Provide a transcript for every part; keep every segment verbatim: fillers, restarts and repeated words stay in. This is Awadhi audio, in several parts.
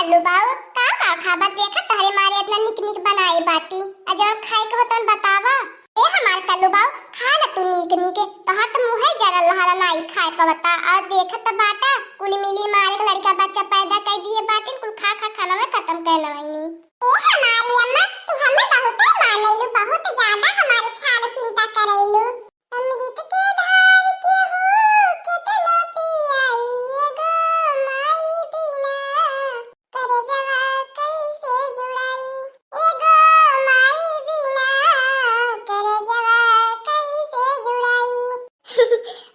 कल्लू बाऊ, का का खाबा? देखा तोहरे मारे इतना निक निक बनाए बाटी। आ जौन खाए के हो तौन बतावा। ए हमार कल्लू बाऊ, खा ला तू निक निक। तोहार त मुँहे जरल रहाला, नाई खाए पवता। और देखत त बाटा, कुल मिली मारे के लड़का बच्चा पैदा कर दिए बाटिन, कुल खा खा खाना में खत्म कर नवैनी। ए हमारी अम्मा, तू हमें बहुत मानेलू, बहुत ज्यादा हमारे ख्याल चिंता करेलू। अमृत के धार केहू केतनो पियाई, एगो माई बिना करजवा कैसे जुड़ाई, एगो माई बिना करजवा कैसे जुड़ाई।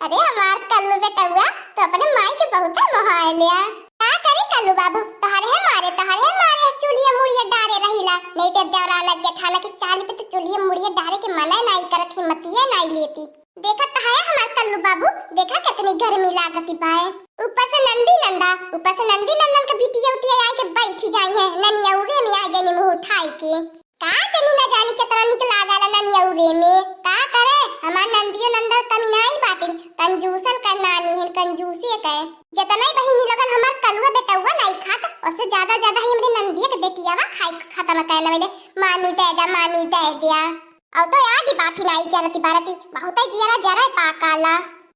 अरे हमार कल्लू बेटउआ, तो अपने माई के बहुते मोहाए लिया। का करी कल्लू बाबू, तोहरे मारे, तोहरे मारे चूल्हे मुड़िया डारे रहिला, नहीं तो देवराना जेठाना के चाल पे तो चूल्हे मुड़िया डारे के मना नाई करत, हिम्मतिया नाई लेती। देखत त है हमार कल्लू बाबू, देखा कितनी गर्मी लागती बाए। ऊपर से नंदी नंदा, ऊपर से नंदी नंदन के बिटिया उटिया आए के बैठी जाई है, ननिया उरे में आ जानी मुँह उठाई के। का जानी ना जानी कितना निक लागल ननिया उरे में। का करे, हमार नंदियो नंदन कमीनाई बाटिन, कंजूसल का नानी है, कंजूसी के। जितना ही बहिनी लोगन हमार कलुआ बेटउआ नाई खात, उससे ज्यादा ज्यादा ही हमरे नंदिया के बेटियावा खाए के खत्म कर नवेले। मामी दे द्या, मामी दे द्या। अब तो आगी बाफी नाई जरती बारती, बहुते जियरा जरा पाकाला।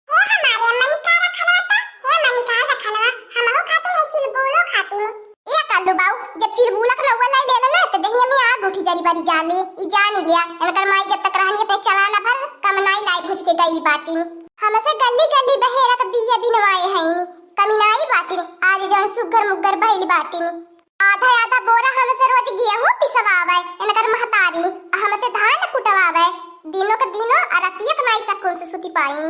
हे हमारे अम्मा निकाला खलवा ता, हे अम्मा निकाला खलवा, हमहू खाते नहीं चिलबुलो खाते नहीं। ए कल्लू बाऊ, जब चिलबुला के रउआ लाई लेला ना, तो दहिया में आग उठी जरी बरी जाले। ई जानी लिया, इनकर माई जब तक रहनी अपने चलाना भर कम नाई लाई भुज के गई बाटिन। हमसे गली गली बहेरा के बिया बिनवाए हईन, कमीनाई बाटिन, आज जौन सुग्गर मुग्गर भइल बाटिन। आधा आधा बोरा हमसे रोज गेहूं पिसवावे इनकर महतारी, आ हमसे धान कुटवावे। दिनों के दिनों आ रतिया के नाई सकून से सुती पाई।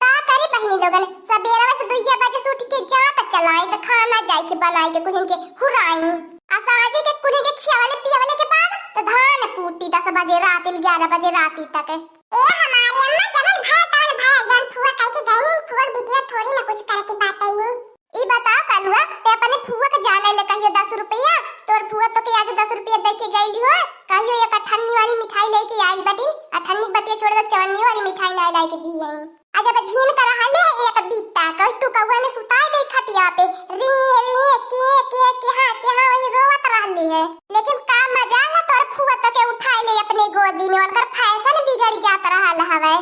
का करी बहिनी लोगन, सबेरवा से दुइया बजे से उठ के जात चलाई त खाना जाए के बनाए के कुल्हिन के हुराई। आ साँझी के कुल्हिन के खियावले पियावले के बाद त धान कूटी दस बजे रात, ग्यारह बजे राती तक। ए हमारे अम्मा, जवन भय तवन भय, जौन फुआ कह के गई नहीं, फुआ वीडियो थोड़ी ना कुछ करती बाटे। ई बताओ कलुआ, ते अपने फुआ के जाने ले कहियो दस रुपया, तोर फुआ तो के आज दस रुपया दे के गई हो, कहियो एक अठन्नी वाली मिठाई लेके आई बटिन, अठन्नी बतिया छोड़ दे, चवन्नी वाली मिठाई ना लाई के दी है। आ जब झीन कर रहले है एक बीता, कहीं टुकौआ ने सुताए दे खटिया पे, रे, रे, के, के, के, हाँ, के, हाँ, वही रोवत रहली है। लेकिन का मजाल है, तोर फुआ तो के उठाए ले अपने गोदी में, उनकर फैशन बिगड़ जात रहल हवे।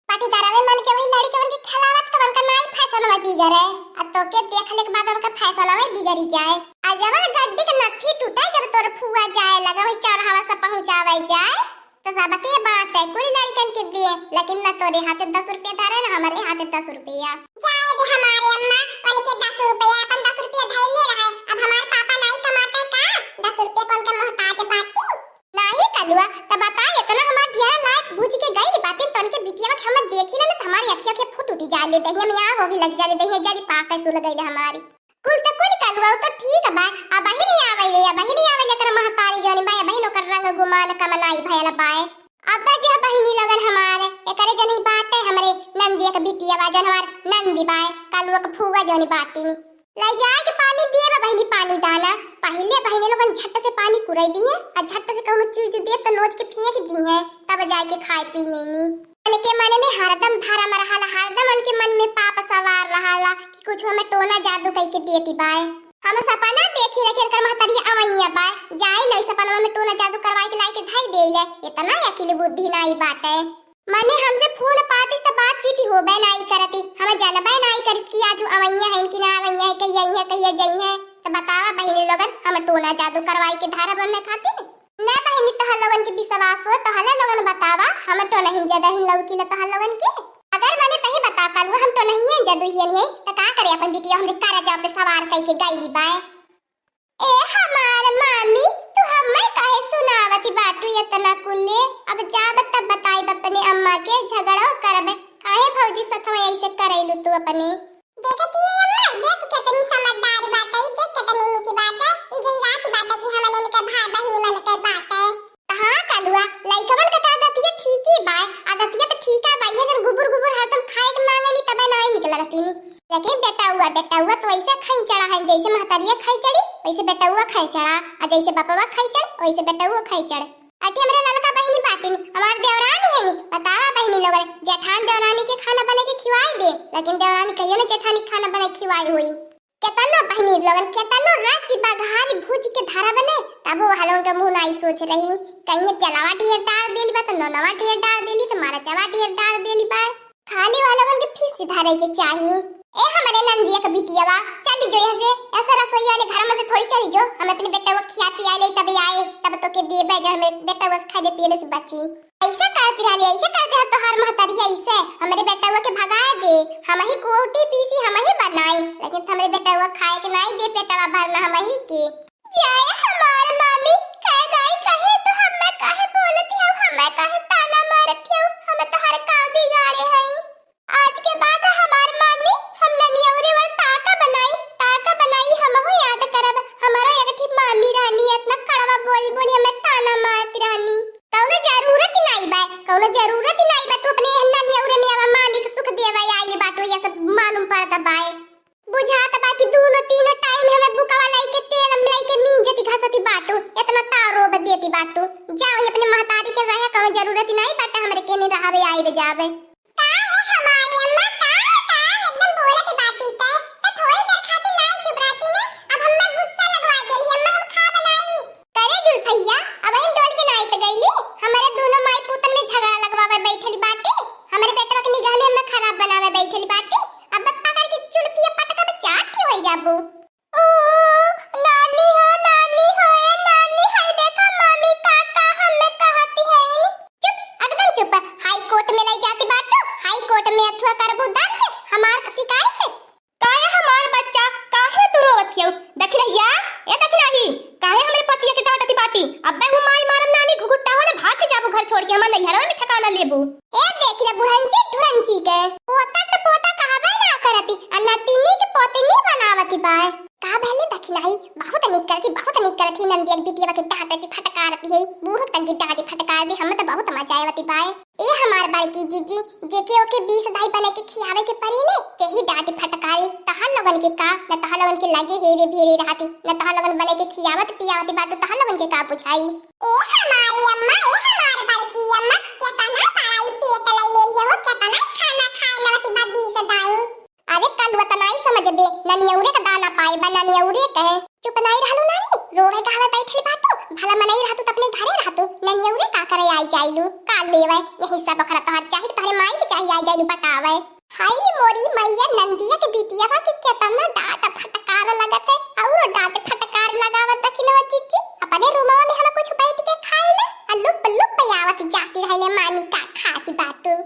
पाटीदारवे मन के वही लड़िकवन के खेलावत के उनका नाई फैशन में बिगड़े, आ तो के देखले के बाद उनका फैशन में बिगड़ी जाए। आ जवन गड्डी के नथी टूटे, जब तोर फुआ जाए लगा, वही चौराहा से पहुँचावे जाए, तो सबके बांटे, कुल लड़िकन के दिए, लेकिन न तोरे हाथे दस रुपया धरे, न हमारे हाथे दस रुपया। जाए दे हमारे अम्मा, उनके दस रुपया, अपन दस रुपया धइले रहे। अब हमारे पापा नाई कमाते का? दस रुपया कौन के मोहताज बाटी? नाही कलुआ, त बता, इतना हमार जिया लायक भुज के गई बाटी, तन के बिटिया के हम देखी ले न, त हमारी अखिया के फूट उठी जाले, दहिया में आग होगी लग जाले, दहिया जरी पाके सुन गई हमारी। कुल त कुल कलुआ, उ त ठीक बा। अबहिन आवैले, अबहिन आवैले एकर महतारी जौन बा, अबहिन ओकर रंग गुमान कमनाई भयल बाए। अब्बा जे बहिनी लोगन हमार, एकरे जनी बाटे हमरे नंदिया के बिटिया बा, जौन हमार नंदी बाए, कलुआ के फुआ जौन बाटिन। लै जाए के पानी दिए बा बहिनी, पानी दाना। पहिले बहिनी लोगन झट से पानी कुरई दिए, आ झट से कौनो चीज दे त नोच के फेंक दिए, तब जाए के खाए पिए नी। उनके मन में हरदम भरम रहल, हरदम उनके मन में पाप सवार रहल कि कुछ हमें टोना जादू कई के देती बाए। हम सपना देखी ले कि इनकर महतरिया अवैया बाए, जाई ले सपनवा में टोना जादू करवाई के लाई के धई देई ले। इतना अकिल बुद्धि नाई बाटे। मने हमसे फोन पातिस त बातचीत ही होबे नाई करती, हम जानबे नाई करित कि आजू अवैया हैं कि ना अवैया हैं, कहिया अइहें, कहिया जइहें। त बतावा बहिनी लोगन, हम टोना जादू करवाई के धारा बनने खातिर? ना बहिनी, तोहर लोगन के विश्वास हो, तोहर लोगन बतावा, हम टोनहिन जदहिन लौकिला तोहर लोगन के? अगर मने तही बता कलुआ, हम टोनहिए जदुहियन है, त का करे अपन बिटिया हमरे करजा पे सवार कई के गइली बाए। ए हमार मामी, तू हमें काहे सुनावत बाटू इतना कुल्ले? अब जाब तब बताइब अपने अम्मा के, झगड़ो करबे। काहे भौजी सथवा ऐसे करैलू तू अपने? देखत ही अम्मा, देख कितनी समझदार बाटे, देख कितनी मीठी बात है। ई जही रात बाटे कि हमन इनके भाई बहिनी मन के बाटे। हाँ कलुआ, लइकवन के त आदतिया ठीक ही बाय, आदतिया त ठीक है बाय, ये जन गुबुर गुबुर हरदम खाए के मांगे नी तबे नाई निकल रहती नी। लेकिन बेटउआ, बेटउआ तो वैसे खैचड़ा है, जैसे महतरिया खैचड़ी, वैसे बेटउआ खैचड़ा, आ जैसे बपवा खैचड़, वैसे बेटउआ खैचड़। अठे हमरे ललका बहिनी बाटिन, हमार देवरानी है नी, बतावा बहिनी लोगन, जेठान देवरानी के खाना बने के खिवाई दे, लेकिन देवरानी कहियो ना जेठानी खाना बने खिवाई होई। केतनो बहिनी लोगन, केतनो राची बघारी भूज अब वो हलों के मुँह नाई सोच रही, कहीं ये तेलवा ढेर डार देली बा, तो नोनवा ढेर डार देली, तो मरचवा ढेर डार देली बा। खाली वो हलोगन के फीस से धरे के चाही। ए हमरे नंदिया के बिटियावा, चली जो यहाँ से, ऐसे रसोई वाले घर में से थोड़ी चली जो, हम अपने बेटवा खिया पिया ले, तब आए, तब तोके देबे, जो हमें बेटवा से खाए पिए से बची। ऐसे करती रहली, ऐसे करती है तोहार महतारी, ऐसे हमरे बेटवा के भगाए दे, हम ही कूटी पीसी हम ही बनाई, लेकिन हमरे बेटवा खाए के नाई दे, पेटवा भरना हम ही के। जाए हमार मामी, कह दाई कहे तो हमें काहे बोलती हो, हमें काहे ताना मारती हो, हम तोहार का बिगाड़े हई? आज के बाद हमार मामी, हम ननियौरे वर ताका बनाई, ताका बनाई, हमहू याद करब। हमारा एक ठी मामी रहनी, इतना कड़वा बोल बोल हमें ताना मारती रहनी। कौनो जरूरत ही नाई बा, कौनो जरूरत ही नाई बा, तू अपने ननियौरे में अब मामी के सुख देवा आइल बाटू, ये सब मालूम पड़ता बाय। बुझात बा कि दूनो तीनो टाइम हमें बुकवा लाई के तेल में लाई के मींजती घसती बाटू, इतना तारो देती बाटू। जाओ, ये अपने महतारी के रहे, कौनो जरूरत ही नाई बाटे हमरे केने रहावे आइब जावे। का ए हमारे अम्मा, का, का एकदम बोलत बाटी ते, तो थोड़ी देर खातिर नाई चुप रहती ने, अब हमें गुस्सा लगवा देली अम्मा, हम खा बनाई। करे जुल्फैया, अबहिन डोल के नाई त गईली, हमारे दोनों माई पूतन में झगड़ा लगवावे बैठली बाटी, हमारे बेटवा के निगाह में हमें खराब बनावे बैठली बाटी। अब बप्पा करके चुल्फिया पटका तो चाट के होई जाबू। ओ, नानी हो, नानी हो, ए नानी, हाय देखा मामी का, का हमें कहती है। चुप, एकदम चुप। हाई कोर्ट में ले जाती बाटू, हाई कोर्ट में अथुआ करबू दर्ज, हमार शिकायत। काहे हमार बच्चा, काहे तू रोवत हियौ? दखिनहिया, ए दखिनही, काहे हमरे पतिया के डांटती बाटी? अब्बे हूँ माई मारम नानी, घुघुट्टा हो ने, भाग के जाबू घर छोड़ के, हमार नैहरवा में ठिकाना लेबू। ए देख ले बुढ़ंची ढुढ़ंची के, पोता त पोता कहबे ना करती, आ नतिनी के पोतिनी बनावती बाय। का भले दखिनही, बहुत नीक करती, बहुत नीक करती, नंदिया के बिटिया के डांटती फटकारती है, बूढ़ो तन की डांटी फटकार दी, हम तो बहुत मजा आवती बाय। ए हमार बड़की जीजी, जेके ओके बीस दाई बने के खियावे के परी ने, तेही डांटी फटकारी, तहार लोगन के का, न तहार लोगन के लगे हेरे भेरे रहती, न तहार लोगन बने के खियावत पियावत बाटू, तहार लोगन के का बुझाई? ए हमारी अम्मा, ए हमार बड़की अम्मा, केतना बड़ाई पेट लई ले लियो हो, केतना खाना खाए लवती बा बीस दाई। अरे कल वतनाई समझबे, ननियौरे का दाना पाए बा, ननियौरे कहे। चुप नाई रहलू नानी, रोवे कहवे बैठल बाटू, भला मनई रहतू त अपने घरे रहतू, ननियौरे का करे आई जाइलू, का लेवे, यही सब ओकरा तोहर चाही, तोहरे माई के चाही आई जाइलू पटावे। हाय रे मोरी मैया, नंदिया के बिटिया के केतना डांट फटकार लगत है, औरो डांट फटकार लगावत दखिनवा चिच्ची, अपने रूमवा में हम कुछ बैठ के खाइले, आ लुप लुप आवत जाती रहले मामी का खाती बाटू।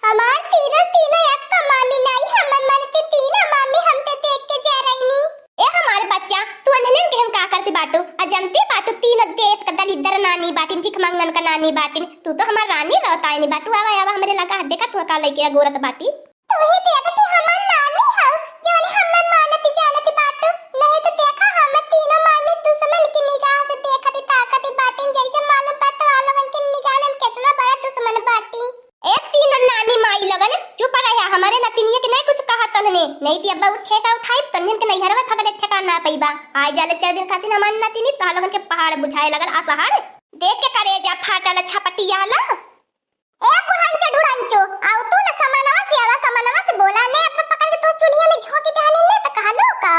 हमार तीनों, तीनों अक्का मामी नाई, हमन मन के तीनों मामी हमते देख के जा रही नी। ए हमार बच्चा, तू अन्हनन के हम का करती बाटू? आ जनती बाटू, तीनों देश का दलिद्दर नानी बाटिन, भिखमंगन का नानी बाटिन। तू तो हमार रानी रहताई नी बाटू। आवा, आवा, हमरे लगा हाथ देखा, तू का लइके अगोरत बाटी। तू ही देख के हमार नानी हऊ, जौन हमन मानती जानती बाटू। नहीं तो देखा, हम तीनों मामी दुश्मन की निगाह से देखती ताकती बाटिन, जैसे मालूम बा तोहार लोगन के निगाह में हम केतना बड़ा दुश्मन बाटी। ए तीन नानी माई लोगन, चुप रह्या, हमरे नतिनिया के नहीं कुछ कहा तन्हने, नहीं ती अब्बा उठे का उठाई, तन्हन के नैहर में भगले ठेकाना ना पइबा। आए जाले चार दिन खातिर हमार नतिनी, तोहार लोगन के पहाड़ बुझाए लगल असहार। देख के करेजा फाटल छपटियाला। ए बुढ़ंचो ढुढ़ंचो, आउ तू न समनवा से आवा, समनवा से बोला ने, अब पकड़ के तू चुलिया में झोंकी देहनी ने, त कहलू का?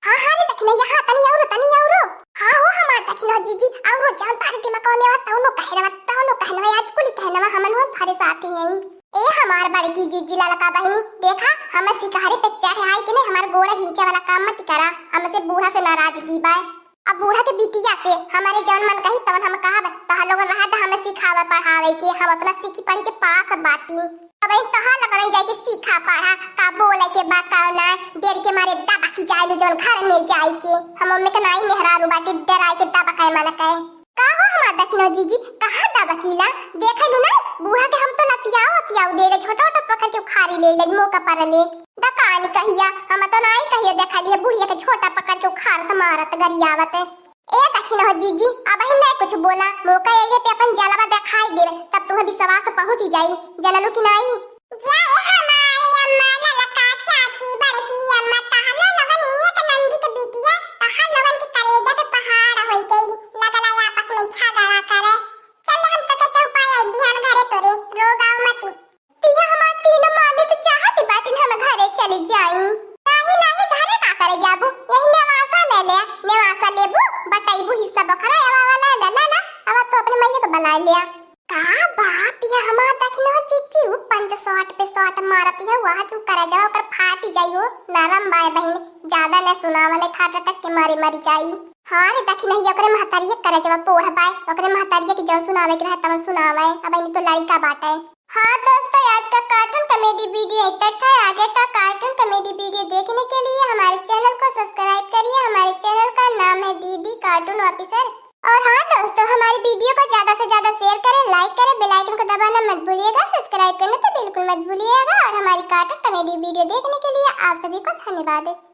हाँ, हाँ रे दखिनैया, हाँ, तनी औरो, तनी औरो। हाँ हो हमार दखिनवा जीजी, औरो जानता रे दिमागवा में आवा, तौनो कहनवा, तौनो कहनवा, आज कुली कहनवा हमन हम थारे साथे हई। ए हमार बड़की जीजी ललका बहिनी, देखा, हम सिकहरे पे चढ़ आई के नहीं, हमार गोड़ हींचे वाला काम मत करा, हमसे बूढ़ा से नाराज दी बाय। अब बूढ़ा के बिटिया से हमारे जौन मन कही तवन हम कहब, तोहार लोगन रहा त हमें सिखावे पढ़ावे के, हम अपना सीखी पढ़ी के पास बाटी। अब इन तोहार लोगन जाके सीखा पढ़ा, का बोले के बा का ना, डर के मारे दबा की जाए जौन घर में जाए के। हम ओमे के नाई मेहरारू बाटी, डराए के दबा के मन कहे। का हो हमार दखिनो जीजी, कहाँ दबा कीला? देखे लू ना, बूढ़ा के हम तो लतियाओ लतियाओ दे ले, छोटा छोटा पकड़ के उखाड़ी ले ले, मौका पर ले। दकान कहिया, हम तो नाई कहिया देखा लिए बुढ़िया के छोटा पकड़ के उखाड़त मारत गरियावत। ए दखिन हो जीजी, अबही नहीं कुछ बोला, मौका यही पे अपन जलवा दिखाई देवे, तब तुम्हें विश्वास पहुँच ही जाई, जनलू कि नाई? जा ए हमारे अम्मा ललका चाची बड़की अम्मा, तहलो लोगन एक नंदी के बिटिया, तहल लोगन के करेजा पे पहाड़ होई गई, लगला आपस में झगड़ा करे। चल हम तो के चौपाई आई बिहान घरे तोरे, रोग आओ मती। तिया हमार तीनों मामी तो चाहती बाटिन हम घरे चली जाई। नाही, नाही, घरे का करे जाबू? यही नेवासा ले ले, नेवासा लेबू, बटैबू हिस्सा बखरा, एवा वाला, ला, ला, ला, अब तो अपने मैया को बुला लिया। का बात ये हमार दखिन हो चिच्ची, उ पंच shot पे shot मारत है, वह जो करजवा ओकर फाट जाई हो, नरम बाय बहिन, ज्यादा न सुनावा, नहीं heart attack के मारे मर जाई। हाँ रे दखिन, ही ओकरे महतारिये करजवा पोढ़ बाय, ओकरे महतारिये के जौन सुनावे के रहे तवन सुनावे, अब इन्हें तो लड़का बाटे। हाँ दोस्तों, आज का cartoon comedy video यहीं तक है। आगे का cartoon comedy video देखने के लिए हमारे channel को subscribe करिए। हमारे channel का नाम है दीदी Cartoon Officer। और हाँ दोस्तों, हमारी video को ज्यादा से ज्यादा share करें, like करें, bell icon को दबाना मत भूलिएगा, subscribe करना तो बिल्कुल मत भूलिएगा। और हमारी cartoon comedy video देखने के लिए आप सभी को धन्यवाद।